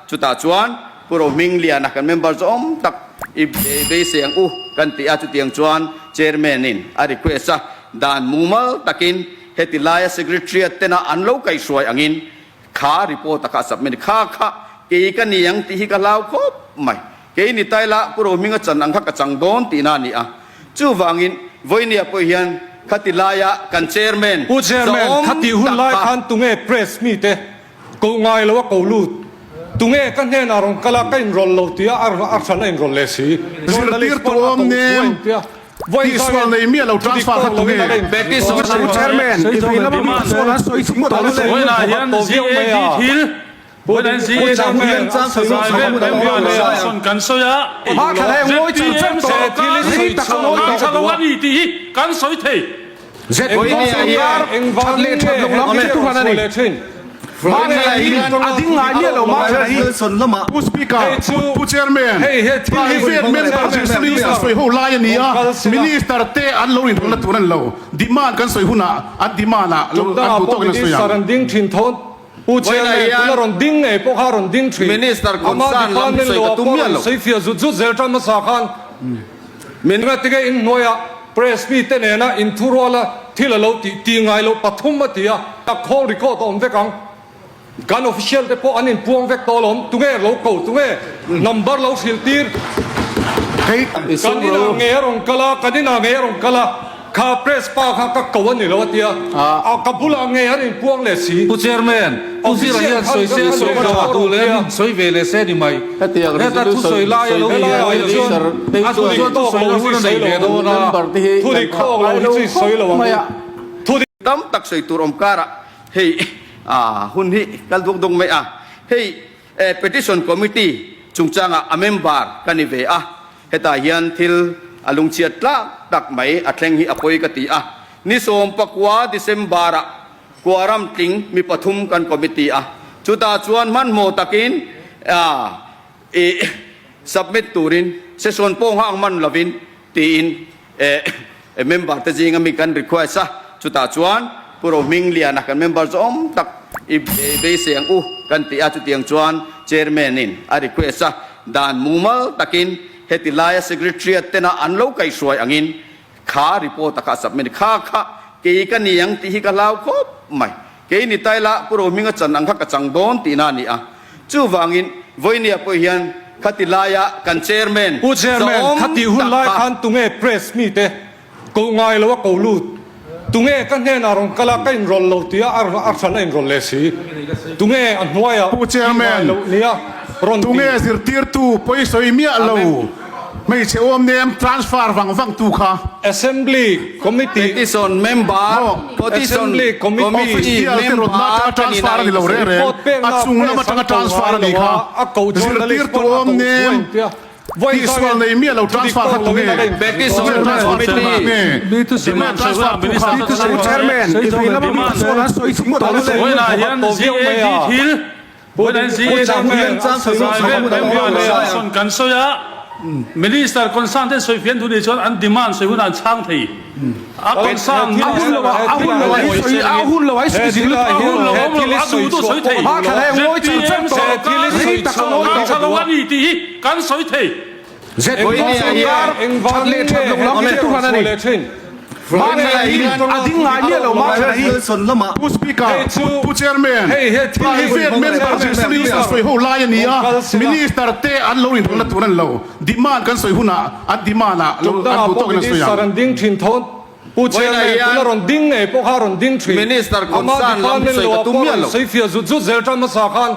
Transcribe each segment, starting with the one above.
Chutah chuan Pu Rohmingliana kan member zawm tak i beisei ang u kan ti a, chutiang chuan Chairman in a request a, dan mumal takin heti laia Secretariat tena an lo kaihhruai angin kha report a kha a submit kha kha kei ka ni ang tih hi ka hlau khawp mai. Kei ni taila Pu Rohminga chan ang kha ka chang dawn tihna a ni a. Chuvangin vawinia pawh hian khati laia kan Chairman Pu Chairman, zawm khati hun tak lai kha. khan tunge press mite Ko ngai lo a ko lut. Tunge ka hnenah rawn kal a, ka inrawlh lo tia a hran a inrawlh leh si. Zirtir tu awm nem tihsual nei miah lo transfer kha tunge? Pu Chairman, i vei lama mi chuan an sawi ching tawh lutuk. Vawiinah hian GAD thil, vawiinah hian GAD kan sawi a, ZPM sorkar hi a tha lo a ni tih hi kan sawi thei. ZPM sorkar that leh that loh lam hi chu hran a ni. A ding ngai miah lo March hi. Pu Speaker, Pu Chairman, private member minister sawi ho lai a ni a, minister te an lo inrawlhna tur a ni lo. Demand kan sawi hunah an demand ah lo an duh tawkin an sawi ang. Pu Chairman, tuna rawn ding ngei pawh kha a rawn ding thin. Ama department loah pawh rawn sawifiah zut zut zel tan hmasa khan Engatinge inhnuaia press mite nena inthuruala thil a lo tih tih ngai loh pathum a ti a, a call record a awm vek ang. Kan official te pawh an inpuang vek tawh alawm, tunge lo ko, tunge number lo hrilh tir. Kan inah ngei a rawn kal a, kan inah ngei a rawn kal a. Kha press pa kha ka ko a ni lo a tia, a ka bulah ngei an inpuang leh si. Pu Chairman, Pu Zira hian sawi se a sawi tha duh leh min sawi ve leh se ni mai. Heta thu sawi lai a lo ni a nih chuan a duh chuan thu sawi na hun a nei ve dawn a. Thu dik tawk lo hi chu i sawi lo ang u. Thu dik. Tam tak sawi tur awm karah hei hun hi kal duk duk mai a. Hei Petition Committee chungchangah a member ka ni ve a. Hetah hian thil a lungchhiat tlak tak mai a thleng hi a pawi ka ti a. Ni 19 December-ah Kuaram tling mi pathum kan committee a, chutah chuan hmanhmawh takin i submit turin session pawh nghak man lovin tiin member te zinga mi kan request a, chutah chuan Pu Rohmingliana kan member zawm tak i beisei ang u kan ti a, chutiang chuan Chairman in a request a, dan mumal takin heti laia Secretariat tena an lo kaihhruai angin kha report a kha a submit kha kha kei ka ni ang tih hi ka hlau khawp mai, kei ni taila Pu Rohminga chan ang kha ka chang dawn tihna a ni a. Chuvangin, vawinia pawh hian khati laia kan Chairman Pu Chairman, zawm khati hun tak lai kha. khan tunge press mite ko ngai lo a ko lut? Tunge ka hnenah rawn kal a, ka inrawlh lo tia a hran a inrawlh leh si? Tunge a hnuaiah Pu tih ngai Chairman, loh nia rawn ti? tunge zirtirtu pawisawi miah lo hmeichhe awm nem transfer vang vang tu kha? Assembly Committee Petition member, Maw? Petition Assembly Committee Committee Official te rawn member atanga ka ni transfer a ni nain lo reng reng. Report A pekna chung lam press atanga an ko transfer a ngai ni lo kha. a, a ko journalist Zirtirtu pawn a awm ko nem thuai tia. Vawiin tihsual zangin nei miah lo thudik transfer kha tawk loin tunge? a la inpui Petition Tunge transfer tu Committee kha? Tunge transfer tu kha? Pu Chairman, i vei lama mi chuan an sawi ching tawh lutuk. Vawiinah hian GAD thil Kan sawi a, Minister concern ten sawi fian thu nih chuan an demand sawi hunah an chhang thei. A concern A hun lo a hun lo a hi sawi a hun lo a hi sawi zin lutuk. A hun lo awm lo a duh duh sawi thei. ZPM sorkar hi tha lo a ni tih hi kan sawi thei. ZPM sorkar that leh that loh lam hi chu hran a ni. A ding ngai miah lo March hi. Pu Speaker, Pu Chairman, private member minister sawi ho lai a ni a, minister te an lo inrawlhna tur a ni lo. Demand kan sawi hunah an demand ah lo an duh tawkin an sawi ang. Pu Chairman, tuna rawn ding ngei pawh kha a rawn ding thin. Minister Ama concern lam department sawi ka loah tum pawh miah rawn lo. sawi fiah zut zut zel tan hmasa khan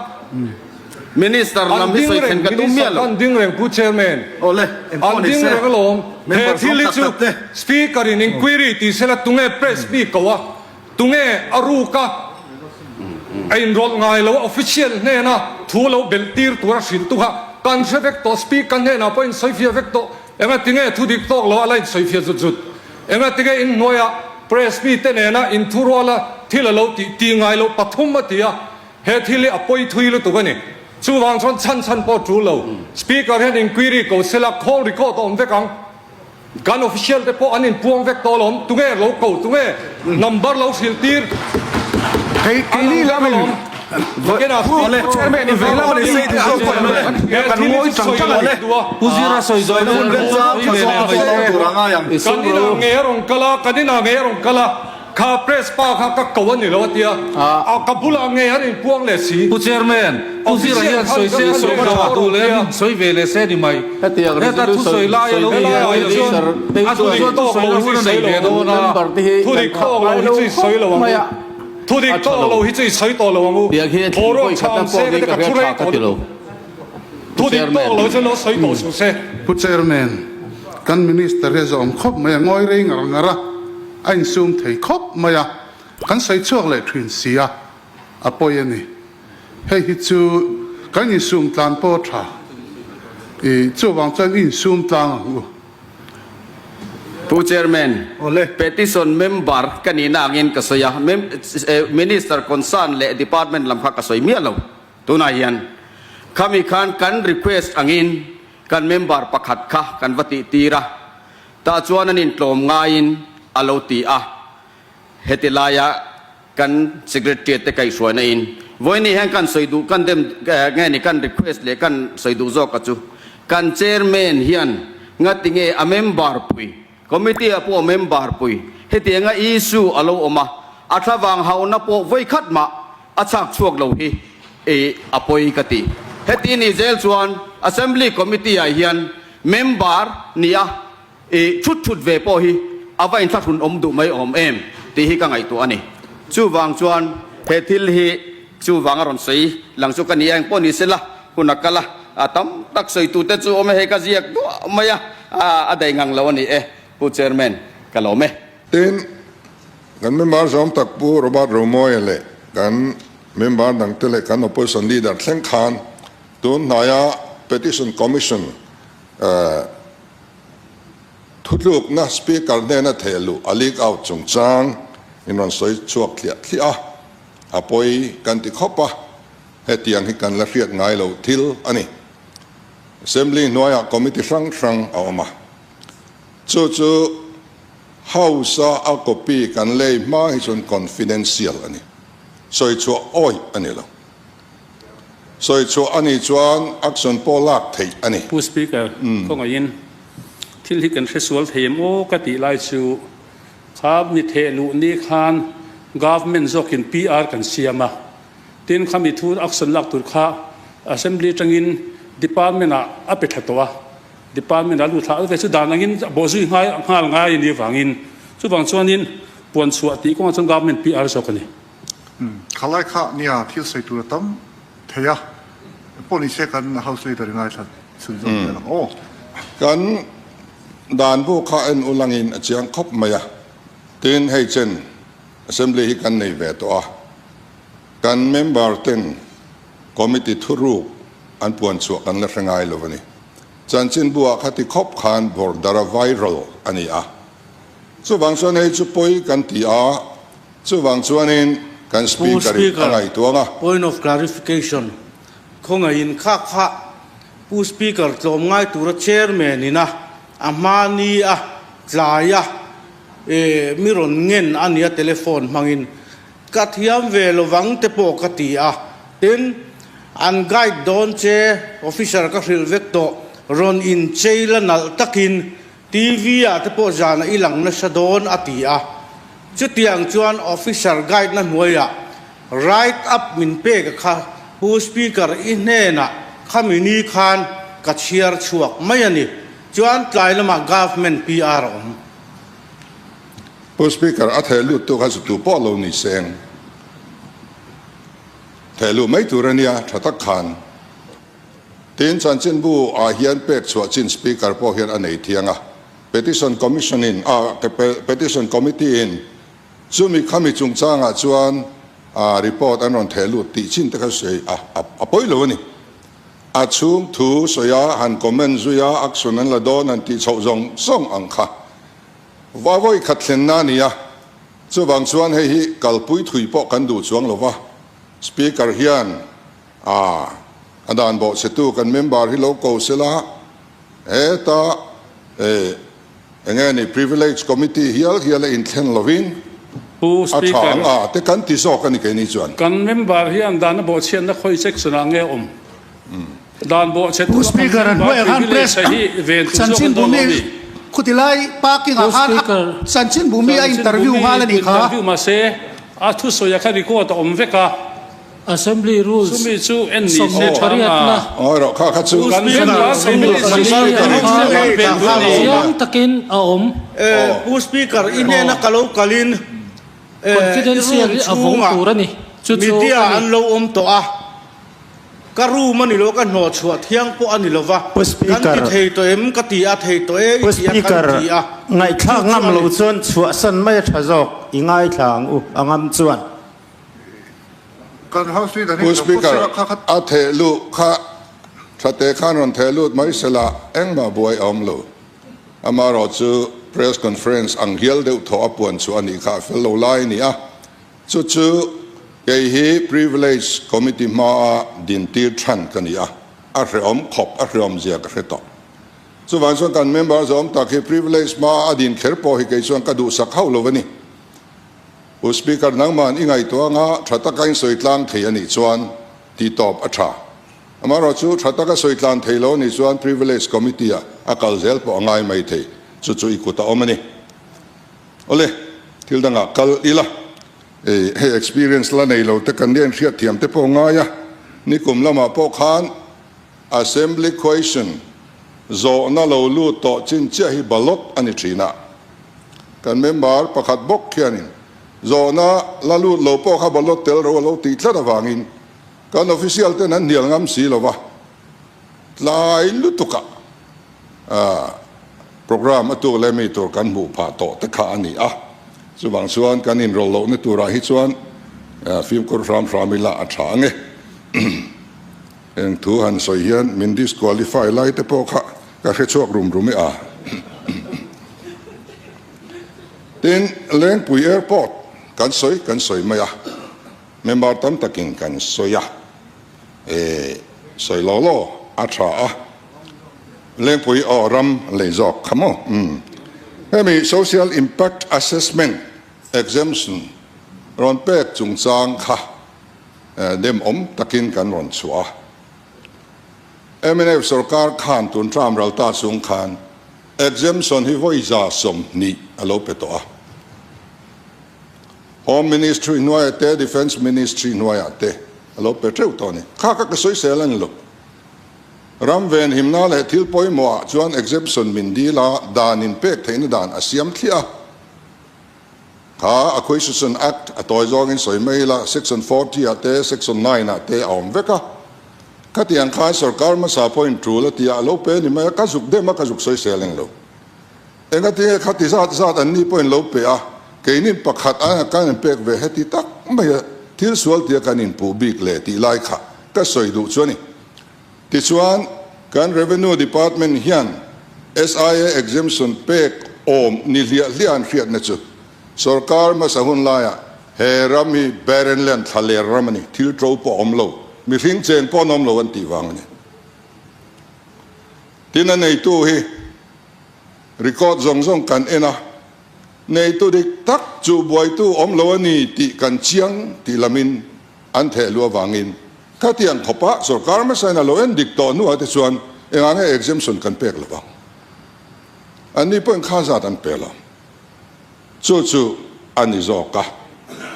Minister an lam hi ding sawi reng, thlen ka tum Minister miah lo. kha an ding reng Pu Chairman. Awle, An ding reng alawm. He thil hi chu Speaker in inquiry tih sela tunge press mi ko a, tunge a ruk a, a inrawlh ngai lo a, official hnena thu lo belh tir tura hrilh tu kha kan hre vek tawh, Speaker hnenah pawh in sawi fiah vek tawh. Enga tinge thu dik tawk lo a la insawi fiah zut zut? Enga tinge inhnuaia press mite nena inthuruala thil a lo tih tih ngai loh pathum a ti a, he thil hi a pawi thui lutuk a ni. Chuvang chuan chhan chhan pawh tul lo. Speaker hian inquiry ko sela call record a awm vek ang. Kan official te pawh an inpuang vek tawh alawm. Tunge lo ko? Tunge number lo hrilh tir? Kei An keini ang vek lamin alawm. Pu Chairman i vei lama mi. He Kan thil hi ngawi chu chang sawi chang lo a ni. duh a. Pu Zira sawi zawh Sawina hun remchang tha zawk a sawi lo tur a ngai ang. Kan inah ngei a rawn kal a, kan inah ngei a rawn kal a, kha press pa kha ka ko a ni lo a tia, a ka bulah ngei an inpuang leh si. Pu Chairman, Pu Zira Official hian khan sawi ka se kal sawi leh lo a a duh rawn leh tia. min sawi ve leh se ni mai. Hetiang Heta resolution thusawi lai a sawi lo ve ni hian a minister te a duh chuan chuan thusawi na hun a nei ve dawn a. member te hi Thu kan dik khap tawk lo ngai hi lo chu i sawi lo khawp ang mai u. a. Thu dik A tha tawk lo. lo hi chu i sawi tawh lo ang u. Tiang hi a thil Boruak vawi chham khatna se pawh ka hi ti ka ka hria thu tha rei ka tawh ti lo. lutuk. Thu Pu dik Chairman. tawk lo chu lo sawi tawh suh se. Pu Chairman, kan Minister hi a zawm khawp mai a, ngawi rei ngar ngar a, a insum thei khawp mai a, kan sawi chhuak leh thin si a, a pawi a ni. Hei hi chu kan insum tlan pawh a tha. I chuvang chuan i insum tlang ang u. Pu Chairman, Petition member ka nihna angin ka sawi a, Minister concern leh Department lam kha ka sawi miah lo. Tunah hian khami khan kan request angin kan member pakhat kha kan va tihtir a, tah chuan an intlawm ngaiin a lo ti a, heti laia Kan Secretariat te kaihhruaina in vawiin hian kan sawi duh kan dem nge ni kan request leh kan sawi duh zawk a chu kan Chairman hian ngati nge a member pui Committee ah pawh a member pui hetianga issue a lo awm a a thlavang hauhna pawh vawi khat mah a chhak chhuak lo hi i a pawi ka ti. Heti ni zel chuan Assembly Committee ah hian member ni a I thut thut ve pawh hi a va inthlahrun awm duh mai awm em tih hi ka ngaihtuah a ni. Chuvang chuan he thil hi chuvang a rawn sawi lang chu ka ni a, engpawh ni sela hun a kal a, a tam tak sawitute chu awm e, hei ka ziak duah mai a, a daih ngang lo a ni e, Pu Chairman, ka lawm e. Tin, kan member zawm tak Pu Robert Romawia leh kan member dangte leh kan opposition leader thleng khan tun hnaia Petition Commission Thutlukna Speaker hnena theh luh a leak out chungchang in rawn sawi chhuak thliah thliah a, a pawi kan ti khawp a, hetiang hi kan la hriat ngai lo thil a ni. Assembly hnuaiah committee hrang hrang a awm a, chu chu House-a a copy kan lei hma hi chuan confidential a ni, sawi chhuah awih a ni lo. Sawi chhuah a nih chuan action pawh lak theih a ni. Pu Speaker, khawngaihin thil hi kan hresual thei em aw ka tih lai chu kha mi theh luh ni khan Government zawkin PR kan siam a, tin kha mi thu action lak tur kha Assembly atangin Department ah a pe thla tawh a, Department ah a lut thla ve chu dan angin a bawhzui nghal ngai a nih avangin chuvang chuanin puan chhuah tih kawngah chuan Government PR zawk a ni. Khalai kha nia thil sawi tur a tam thei a, pawh ni se kan House Leader i ngaithla chhun zawk zel ang aw. Kan dan bu kha en ulangin a chiang khawp mai a, tin hei chen Assembly hi kan nei ve tawh a, kan member ten committee thuruk an puan chhuah kan la hre ngai lo a ni. Chanchinbu ah khati khawp khan bawrdara viral a ni a, chuvang chuan hei chu pawi kan ti a, Chuvang chuanin kan Pu Speaker in a Speaker, ngaihtuang a. Point of clarification, Khawngaihin kha kha Pu Speaker tlawm ngai tura Chairman ina a hmani a tlai a e mi rawn ngen a nia telephone hmangin ka thiam ve lovang te pawh ka ti a, tin an guide dawn che officer ka hrilh vek tawh rawn in chei la nalh takin TV ah te pawh zan a i lang nasa dawn a ti a, chutiang chuan officer guide na hnuaiah write up min pek a kha Pu Speaker i hnenah khami ni khan ka chhiar chhuak mai a ni, chuan tlai lamah government PR a awm. Pu Speaker, a theh lut tu kha chu tu pawh lo ni seng theh luh mai tur a nia, tha tak khan. Tin, chanchinbu ah hian pek chhuah chin Speaker pawh hian a nei thiang a, Petition Commission in ah Petition Committee in chumi khami chungchangah chuan report an rawn theh lut tih chin te kha sawi a a pawi lo a ni. A chhung thu sawi a, han comment zui a, action an la dawn han tih chhoh zawng zawng ang kha va vawi khat thlenna a ni a, chuvang chuan hei hi kalpui thui pawh kan duh chuang lo va, Speaker hian A, a dan bawh chhetu kan member hi lo ko sela, heta e enge ni privilege committee hial hial a inthlen lovin Pu a tha Speaker. ang a te kan ti zawk a ni keini chuan. Kan member hian dan a bawhchhiatna khawi section ah nge awm? Dan bawhchhe Pu tura kan Speaker, an member hnuaiah khan privilege press hi ven tur zawk an dawn lo chanchinbumi mi? khutilai parking ah Pu khan Speaker, chanchinbumi a interview Chanchinbumi nghal a nih kha. interview mahse a thusawi ah khan record a awm vek a. Assembly Rules Chumi chu en ni se tha ang a. Ngawi rawh kha kha chu. Kan member privilege hi ven tur a ni. Chiang takin a awm. Pu Speaker, i hnena ka lo kalin i Confidential room hi a vawng chhungah tur a ni. Chu chu media a ni. an lo awm tawh a. Ka room a ni lo, ka hnawh chhuah thiang pawh a ni lo va, Pu kan Speaker. ti thei tawh em ka ti a, thei tawh e Pu i ti a, kan Speaker, ti a, chu ngaihthlak chu ngam a lo ni. chuan chhuahsan mai a tha zawk, i ngaithla ang u, a ngam chuan. Kan House Leader hi Pu ka lo Speaker, pawt sela kha kha. a theh luh kha tha te khan rawn theh lut mai sela engmah buai a awm lo. Amaherawhchu Press Conference ang hial deuh thawh a puan chhuah a nih kha a fel lo lai a ni a. Chu chu kei hi Privilege Committee hmaa dintir than ka ni a, a hrehawm khawp, a hrehawm zia ka hre tawh. Chuvang chuan kan member zawm tak hi Privilege hmaa a din kher pawh hi kei chuan ka duhsak hauh lo a ni. Pu Speaker nangman i ngaihtuah anga tha taka in sawi tlang thei a nih chuan tih tawp a tha. Amaherawh chu tha taka sawi tlan thei lo a nih chuan Privilege Committee ah a kal zel pawh a ngai mai thei. Chu chu i kut a awm a ni. Awle, thil dangah kal ila, ei hei experience la nei lo te kan nia inhriat thiam te pawh ngai a, nikum lamah pawh khan Assembly question zawhna lo lut tawh chin chiah hi ballot a ni thin a, kan member pakhat bawk khianin zawhna la lut lo pawh kha ballot tel ro a lo tih tlat avangin kan official ten an hnial ngam si lo va, tlai lutukah. Programme a tuk leh mi tur kan hmuh phah tawh te kha a ni a, chuvang chuan kan inrawlh lohna turah hi chuan fimkhur hram hram ila a tha ang e. Eng thu han sawi hian min disqualify lai te pawh kha ka hre chhuak rum rum e a. Tin, Lengpui Airport kan sawi kan sawi mai a, member tam takin kan sawi a. E, sawi lo law, a tha a. Lengpui aw ram lei zawk kha maw? Umm. Hemi Social Impact Assessment Exemption rawn pek chungchang kha dem awm takin kan rawn chhuah a. Mnf sorkar khan tun term ral ta chung khan exemption hi vawi 120 a lo pe tawh a. Home Ministry hnuaiah te, Defence Ministry hnuaiah te a lo pe teuh tawh a ni. Kha kha ka sawisel a ni lo. Ram venhimna leh thil pawimawhah chuan exemption min dil a, dan in pek theihna dan a siam thliah a. Kha Acquisition Act a tawi zawngin sawi mai ila, Section 40 ah te, Section 9 ah te a awm vek a. Khatiang khan sorkar hmasa pawhin tul a ti a, a lo pe a ni mai a, ka zuk dem a, ka zuk sawisel eng lo. Engatinge khati zat zat an ni pawhin lo pe a, keinin pakhat aia kan inpek ve heti tak mai a, thil sual tia kan inpuh bik leh tih lai kha ka sawi duh chu a ni. Tichuan, kan Revenue Department hian SIA exemption pek awm ni hliah hliah an hriatna chu sorkar hmasa hun laiah he ram hi barren land thlaler ram a ni, thil to pawh a awm lo, mihring cheng pawh an awm lo an tih vang a ni. Tin, a neitu hi. Record zawng zawng kan en a, neitu dik tak chu buaitu awm lo a ni tih kan chiang tih lamin an theh luh avangin khatiang khawpa sorkar hmasain a lo en dik tawh hnuah te chuan engah nge exemption kan pek lo vang? Anni pawhin kha zat an pe lo. Chu chu a ni zawk a.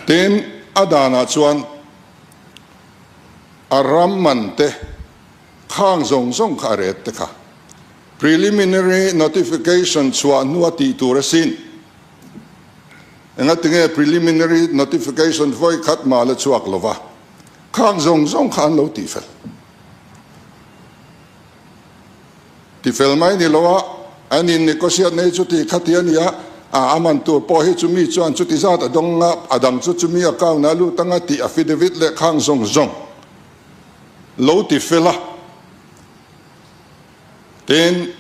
Tin, a danah chuan a ram man te khang zawng zawng kha a ret te kha. Preliminary notification chhuah hnua tih tur asin. Engatinge preliminary notification vawi khat mah la chhuak lova, khang zawng zawng kha an lo tihfel. Tifel mai ni lo a, an in negotiate nei chuti khati a nia, a man tur pawh hi chumi chuan chuti zat a dawng a, a dang chu chumi account ah lut anga tih affidavit leh khang zawng zawng lo tifel a. Tin,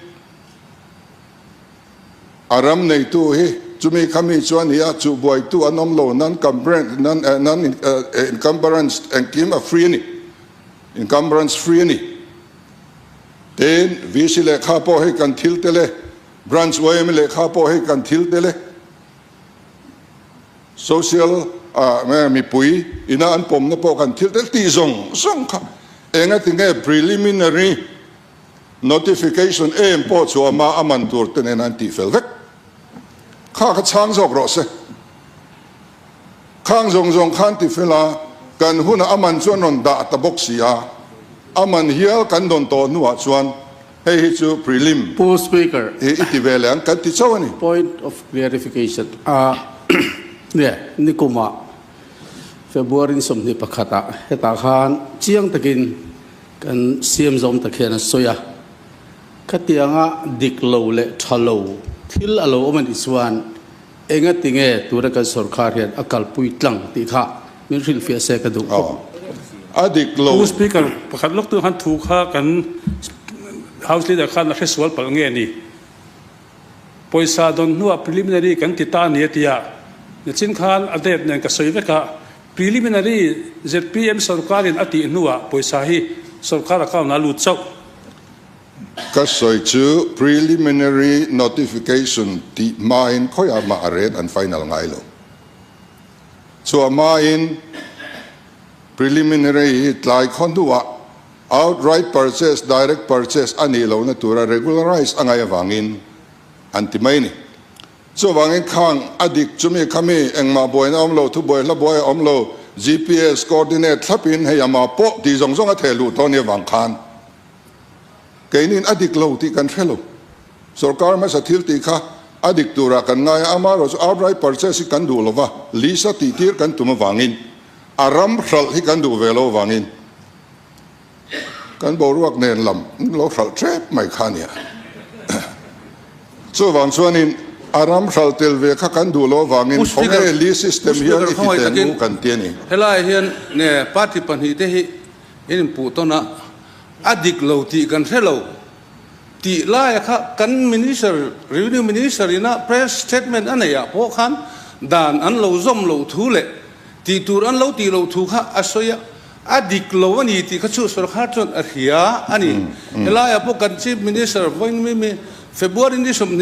a ram neitu hi chumi khami chuan hi a chuh buaitu an awm lo, non-encumbrance engkim a free a ni, encumbrance free a ni. Tin, VC lehkha pawh hei kan thil tel e, Branch yma lehkha pawh hei kan thil tel e. Social ah mipui ina an pawmna pawh kan thil tel tih zawng zawng kha. Engatinge preliminary notification em pawh chu ama a man tur te nen an tihfel vek. Kha kha chhang zawk rawh se. Khang zawng zawng khan tifel a, kan hunah a man chu an rawn dah ta bawk si a, a man hial kan dawn tawh hnuah chuan hei hi chu prelim Pu Speaker. hi i ti ve leh ang kan ti chauh a ni. Point of clarification, a nge nikumah February 21 ah hetah khan chiang takin kan siam zawm tak hian a sawi a, khatianga dik lo leh tha lo thil a lo awm a nih chuan Engati nge tuna kan sorkar hian a kalpui tlang tih kha min hrilhfiah se ka duh khawp. A dik lo. Pu Speaker, pakhat lawk tu khan thu kha kan House Leader khan a hresual palh nge ni? Pawisa dawn hnuah preliminary kan ti ta ni a ti a, nichin khan a date nen ka sawi vek a, preliminary zpm sorkarin a tih hnuah pawisa hi sorkar account ah a lut chauh. Ka sawi chu preliminary notification tih hmain khawiah mah a rate an final ngai lo. Chhuah hmain preliminary hi tlai khaw hnuah outright purchase, direct purchase a nih lohna tura regularize a ngaih avangin an ti mai a ni. Chuvangin khang a dik chumi khami engmah buaina awm lo, thubuai hla buai a awm lo, GPS coordinate thlapin hei amah pawh tih zawng zawng a theh luh tawh a nih avang khan Keinin a dik lo tih kan hre lo. Sorkar hmasa thil tih kha a dik turah kan ngai a, amaherawh chu outright purchase hi kan duh lo va, lease a tihtir kan tum avangin, a ram hralh hi kan duh ve lo avangin kan boruak nen lam lo hralh tep mai kha a nia. Chuvang chuanin a ram hralh tel ve kha kan duh lo avangin khawnge lease system hian i ti teh mu kan ti a ni. Helaiah hian party pahnihte hi in inpuh tawn a, A dik lo tih kan hre lo tih laia kha kan Minister, Revenue Minister ina press statement a neih ah pawh khan dan an lo zawm loh thu leh tih tur an lo tih loh thu kha a sawi a, a dik lo a ni tih kha chu sorkar chuan a hria a ni. Helaiah pawh kan Chief Minister vawiin February ni 21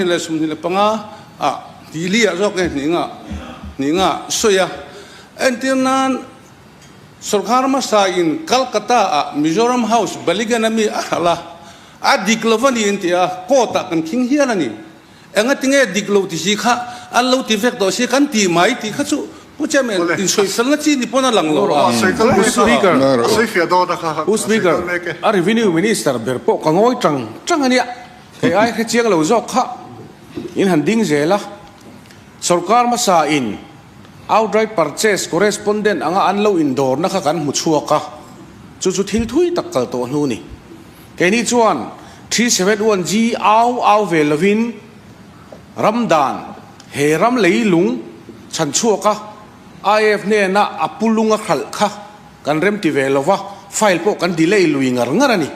2025 ah tih li ah zawk nge hnih nga hnih nga sawi a, entir nan Sorkar hmasa in Calcutta ah Mizoram House Baligan a mi a hralh a, a dik lo a ni an ti a, court ah kan khing hial a ni. Enga tinge dik lo ti si kha an lo ti vek tawh si kan ti mai tih kha chu Pu Chairman insawi felna chi ni pawn a lang lo a. Pu Speaker, Pu Speaker, a Revenue Minister ber pawh ka ngawi tang tang a nia, kei ai hre chiang lo zawk kha in han ding zel a, sorkar hmasa in Outright purchase correspondent anga an lo indawrna kha kan hmu chhuak a, chu chu thil thui tak kal tawh hnu ni. Keini chuan 371G au au ve lovin ram dan he ram lei lung chhan chhuak a, IAF hnena a pu lung a hralh kha kan remti ve lova, file pawh kan delay lui ngar ngar a ni.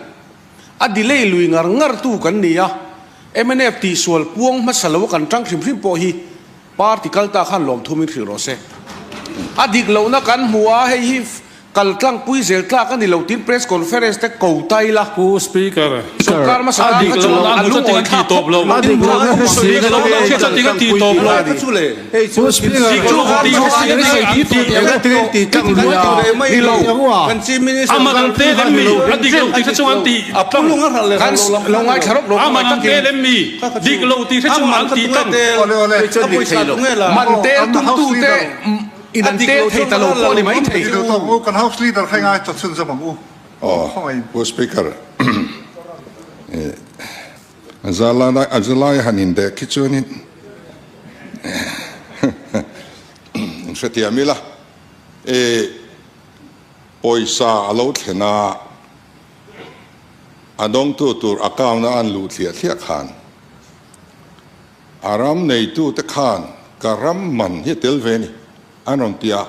A delay lui ngar ngar tu kan ni a, mnf tihsual puang hmasa lo a kan tang hrim hrim pawh hi Party kal ta khan lawmthu min hrilh rawh se. A dik lohna kan hmu a, hei hi kal tlangpui zel tlak a ni lo tiin press conference te ko ta ila. Pu Speaker, Sorkar hmasa a tan dik kha chu lohna a hmu chu lungawi tinga thlak ti tawp khawp lo. A dik lohna A dik lohna hria chu tinga ti tawp lo. Pu Speaker, Dik lo tih hre si a tinga an ti ni lo. A man an tel em mi? A dik lo tih hre chung an ti tlang. Kan lo ngaithla rawk rawk A man an tel em mi? Dik lo tih hre chung an ti tlang. Man tel tumtu te in an tel thei ta lo pawh a ni mai thei. Kan House Leader kha ngai ta chhunzawm ang u. Aw, Pu Speaker, a zalai han indeh khi chuanin in hrethiam ila, pawisa a lo thlen a, A dawngtu tur account a an luh thliah thliah khan a ram neitute khan ka ram man hi a tel ve a ni an rawn ti a,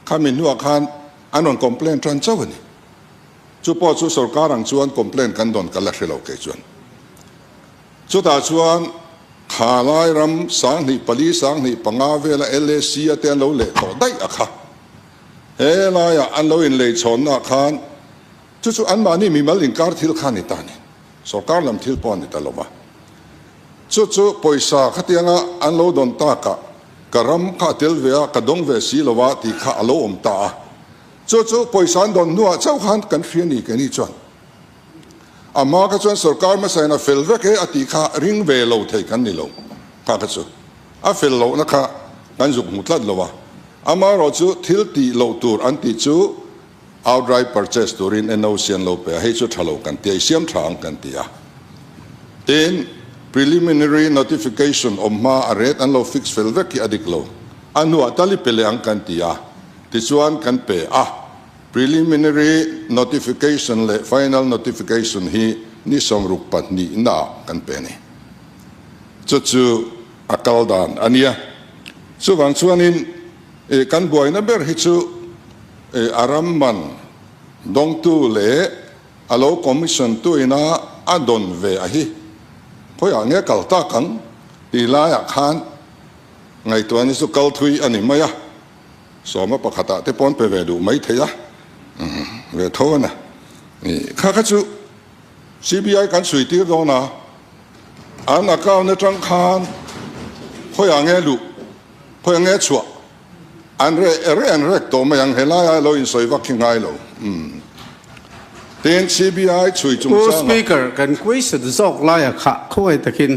khami hnuah khan an rawn complain tan chauh a ni. Chu pawh chu sorkar ang chuan complain kan dawn ka la hre lo kei chuan. Chutah chuan kha lai ram 2004 2005 vela LAC a te an lo leh tawh daih a kha. He laiah an lo inleichhawnnaah khan Chu chu anmahni mimal inkar thil kha a ni ta a ni. Sorkar lam thil pawh a ni ta lo va. Chu chu pawisa khatianga an lo dawn takah ka ram kha a tel ve a, ka dawng ve si lo a tih kha a lo awm ta a. Chu chu pawisa an dawn hnuah chauh khan kan hria ni keini chuan. A hma kha chuan sorkar hmasain a fel vek e a tih kha ring ve lo thei kan ni lo. Kha kha chu a fel lohna kha kan zuk hmu tlat lo a. Amaherawhchu thil tih loh tur an tih chu outright purchase turin NOC an lo pe a, hei chu tha lo kan ti a, i siam tha ang kan ti a. Tin, preliminary notification awm hma a rate an lo fix fel vek hi a dik lo. A hnuah tal i pe leh ang kan ti a, tichuan kan pe a. Preliminary notification leh final notification hi ni 62 naah kan pe a ni. Chu chu a kal dan a nia. Chuvang chuanin kan buaina ber hi chu a ram man dawngtu leh a lo commission tu ina a dawn ve a hi khawiah nge kal tak ang tih laiah khan ngaihtuahna hi chu kal thui a ni mai a. Sawma pakhatah te pawn pe ve duh mai thei a, ve tho a na. Kha kha chu CBI kan chhui tir dawn a, an account atang khan khawiah nge luh, khawiah nge chhuah, an reh reh an rek tawh mai ang, helaia lo insawi vak hi ngai lo. Tin, CBI chhui Pu chungchangah. Speaker, kan question zawk laia kha khawngaih takin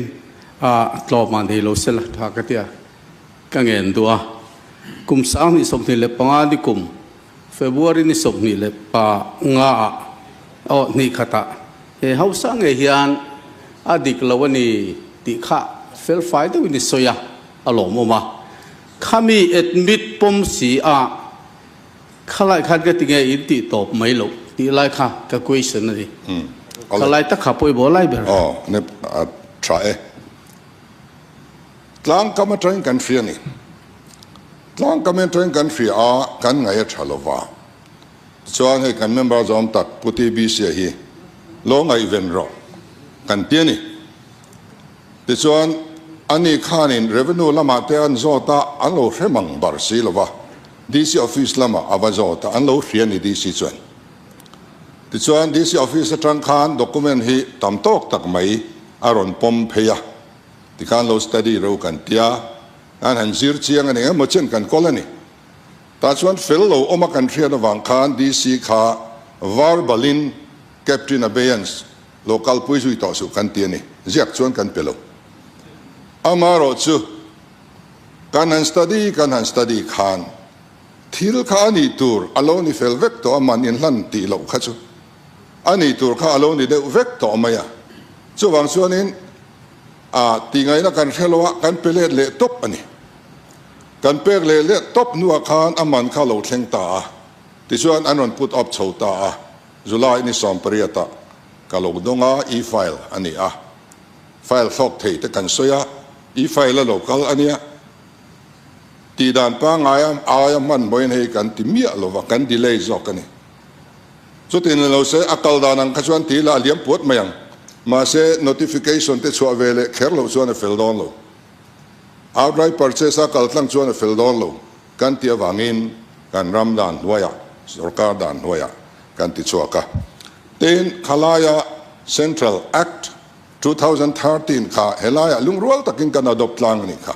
tlawmah nei lo sela tha ka ti a. Ka ngen duh a, kum 2025 ni kum February ni 25 ah aw hnih khatah he hausa ngei hian a dik lo a ni tih kha felfai deuhin i sawi a, a lawmawm a. Khami admit pawm si a khalai khan ka ti nge in tih tawp mai loh tih lai kha ka question a ni. Khalai tak kha pawimawh lai ber. Aw, a tha e. Tlangkam atangin kan hria a ni. Tlangkam atangin kan hria a, kan ngaih a tha lova. Tichuan hei kan member zawm tak Pu TBC-a hi lo ngaihven rawh kan ti a ni. Tichuan ani khanin Revenue lamah te an zawt a, an lo hre mang bar si lova. DC office lamah a va zawt a, an lo hria a ni DC chuan. Tichuan DC office atang khan document hi tam tawk tak mai a rawn pawm phei a. Tikhan lo study ro kan tia, an han zir chiang a ni emaw chen kan kawl a ni. Tah chuan fel lo awm a kan hriat avang khan DC kha verbalin Captain Abeyance lo kalpui zui tawh suh kan ti a ni. Ziak chuan kan pe lo. Amaherawh chu kan han study kan han study khan thil kha a nih tur a lo ni fel vek tawh a, man inhlan tih loh kha chu a nih tur kha a lo ni deuh vek tawh mai a. Chuvang chuanin A tih ngaihna kan hre lo a, kan pe let leh tawp a ni. Kan pek leh let tawp hnuah khan a man kha lo thleng ta a, tichuan an rawn put up chho ta a, July ni 18 ah ka lo dawng a, e-file a ni a, file thlawk thei te kan sawi a, e-file a lo kal a nia, tih dan pangngai a aia hmanhmawhin hei kan ti miah lo va, kan delay zawk a ni. Chutin ni lo se, a kal dan ang kha chuan ti la a liam puat mai ang. Mahse, notification te chhuah ve leh kher loh chuan a fel dawn lo. Outright purchase a kal tlang chuan a fel dawn lo kan tih avangin kan ram dan hnuaiah, sorkar dan hnuaiah kan ti chhuak a. Tin, khalaia Central Act 2013 kha helaiah lungrual takin kan adopt tlang a nih kha.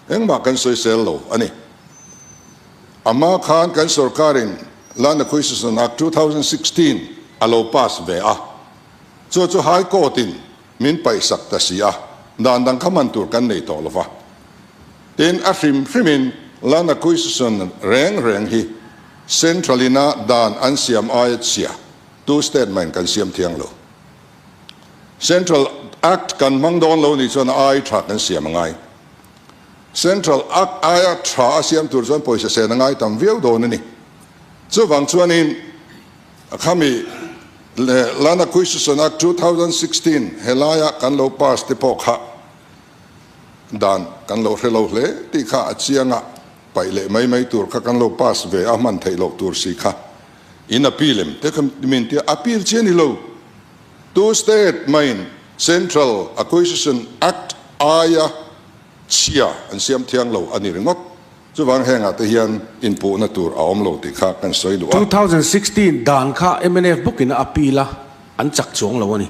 Engmah kan sawisel lo a ni. Amah khan kan sorkarin Land Acquisition Act 2016 a lo pass ve a, chu chu High Court in min paihsak ta si a, dan dang kha man tur kan nei tawh lo va. Tin, a hrim hrimin Land Acquisition reng reng hi Central ina dan an siam aia chhia tu state main kan siam thiang lo. Central Act kan hmang dawn lo nih chuan a ai tha kan siam a ngai. Central Act aia tha a siam tur chuan pawisa sen a ngai tam viau dawn a ni. Chuvang chuanin khami Land Acquisition Act 2016 helaia kan lo pass te pawh kha dan kan lo hre lo hle tih kha a chiang a, paih leh mai mai tur kha kan lo pass ve a hman theih loh tur si kha in appeal em te kha min tia appeal chi a ni lo. Tu state main Central Acquisition Act aia chhia an siam thiang lo a ni ringawt. Chuvang hengah te hian inpuhna tur a awm lo tih kha kan sawi duh a. 2016 dan kha mnf bawkin a appeal a, an chak chuang lo a ni.